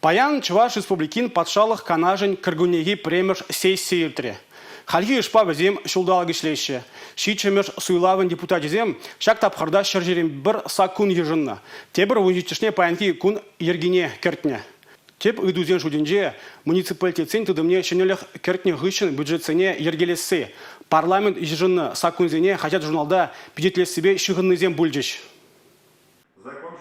Паян Чӑваш Республикин Патшалӑх Канашӗн кӗркуннехи пӗрремӗш сессийӗ иртрӗ. Хальхи йышпа вӗсем ҫулталӑк ӗҫлеҫҫӗ. Ҫиччӗмӗш суйлавӑн депутачӗсем ҫак тапхӑрта 121 саккун йышӑннӑ. Тепӗр вунҫиччӗшне паянхи кун йӗркине кӗртнӗ. Тӗп ыйтусен шутӗнче муниципалитетсен тытӑмне ҫӗнӗлӗх кӗртнӗ хыҫҫӑн бюджетсене йӗркелесси, парламент йышӑннӑ саккунсене хаҫат-журналта пичетлессипе ҫыхӑннисем пулчӗҫ.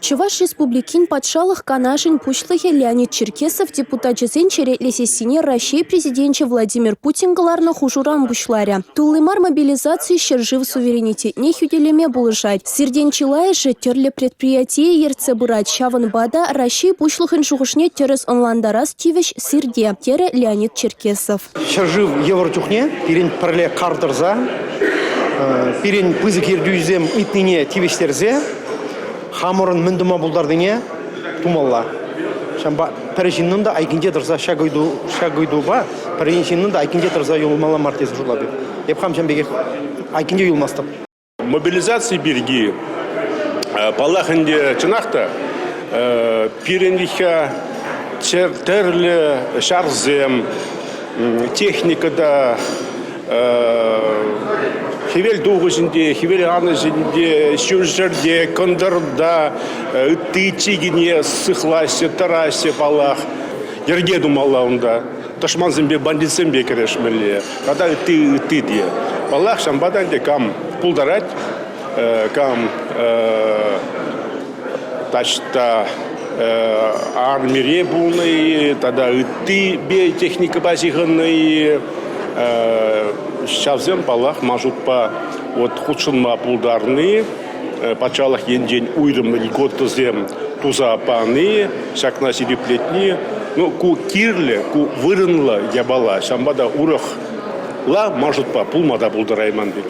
Чӑваш Республикин Патшалӑх Канашӗн Пуҫлӑхӗ Леонид Черкесов депутачӗсен черетлӗ сессине Раҫҫей Президенчӗ Владимир Путин кӑларнӑ хушуран пуҫларӗ. Тулли мар мобилизаци ҫӗршыв суверенитетне хӳтӗлеме пулӑшать. Сиртен чылайӑшӗ тӗрлӗ предприятие ертсе пырать, ҫавӑнпа та Раҫҫей Пуҫлӑхӗн шухӑшне тӗрӗс ӑнлантарас тивӗҫ сирте, терӗ Леонид Черкесов. Ҫӗршыв йывӑр чухне пирӗн пӗрле кар тӑрса, пирӗн пысӑк ертӳҫӗсем ыйтнине тивӗҫтерсе хамӑрӑн мӗн тума пултарнине тумалла. Ҫавӑнпа пӗр ҫыннӑн та айккинче тӑрса ҫак ыйту ҫак ыйтупа пӗр ҫыннӑн та айккинче тӑрса юлмалла мар тесе шутлатӑп. Эп хам ҫавӑн пекех айккинче юлмастӑп. Мобилизаци пирки, паллах ӗнтӗ, чӑнах та, пирӗн тӗрлӗ ҫарсем, техника та хӗвел тухӑҫӗнче, хӗвел анӑҫӗнче, ҫурҫӗрте, кӑнтӑрта, ытти чикӗне сыхлаҫҫӗ, тӑраҫҫӗ, паллах. Йӗрке тумалла унта. Тӑшмансемпе, бандитсемпе кӗрешмелле тата ытти, ытти те. Паллах, ҫавӑнпа та ӗнтӗ кам пултарать, кам таҫта армире пулнӑ-и тата ыттипе техникӑпа ҫыхӑннӑ-и, ҫавсем, паллах, ман шутпа, вот хутшӑнма пултарни, патшалӑх енчен уйрӑм льготӑсем туса пани, ҫакна ҫирӗплетни, ну, ку кирлӗ, ку вырӑнлӑ япала. Ҫавӑнпа та урӑхла ман шутпа пулма та пултарайман пек.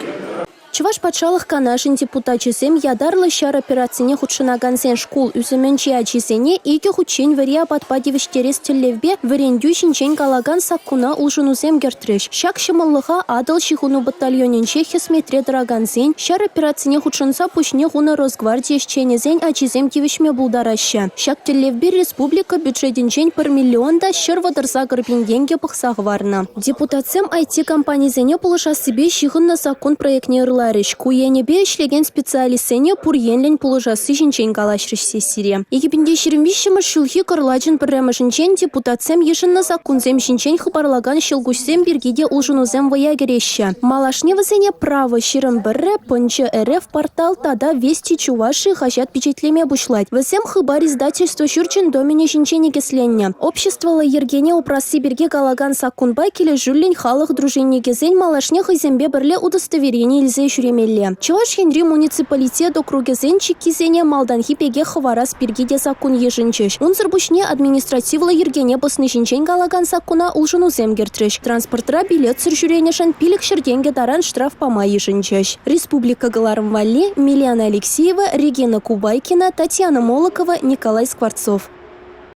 Чӑваш Патшалӑх Канашӗн депутачӗсем ятарлӑ ҫар операцине хутшӑнакансен шкул ӳсӗмӗнчи ачисене икӗ хутчен вӗри апатпа тивӗҫтерес тӗллевпе вӗрентӳ ҫинчен калакан саккуна улшӑнусем кӗртрӗҫ. Ҫак ҫӑмӑллӑха Атӑл ҫыхӑну батальонӗнче хӗсметре тӑракансен, ҫар операцине хутшӑнса пуҫне хунӑ Росгварди ӗҫченӗсен ачисем тивӗҫме пултараҫҫӗ. Ҫак тӗллевпе республика бюджетӗнчен пӗр миллион та 138 пин тенкӗ пӑхса хӑварнӑ. Депутатсем IT-компанисене пулӑшассипе ҫыхӑннӑ саккун проектне ырларӗҫ. Ку енӗпе ӗҫлекен специалистсене пур енлӗн пулӑшасси ҫинчен калаҫрӗҫ сессире. 2023 ҫулхи кӑрлачӑн пӗрремӗшӗнчен депутатсем йышӑннӑ саккунсем ҫинчен хыпарлакан ҫӑлкуҫсем пирки те улшӑнусем вӑя кӗреҫҫӗ. Малашне вӗсене «Право 21», «Пӑнчӑ РФ» портал тата «Вести Чувашии» хаҫат пичетлеме пуҫлать. Вӗсем «Хыпар» издательство ҫурчӗн доменӗ ҫинче никӗсленнӗ. Обществӑллӑ йӗркене упрасси пирки калакан саккунпа килӗшӳллӗн халӑх дружинникӗсен малашне хӑйсемпе пӗрле удостоверени илсе ҫӳремелле. Чӑваш Енри муниципалитет округӗсен чиккисене малтанхи пекех хӑварас пирки те саккун йышӑнчӗҫ. Унсӑр пуҫне административлӑ йӗркене пӑсни ҫинчен калакан саккуна улшӑнусем кӗртрӗҫ. Транспортра билетсӑр ҫӳренӗшӗн 500 тенкӗ таран штраф пама йышӑнчӗҫ. Республика кӑларӑм валли Милена Алексеева, Регина Кубайкина, Татьяна Молокова, Николай Скворцов.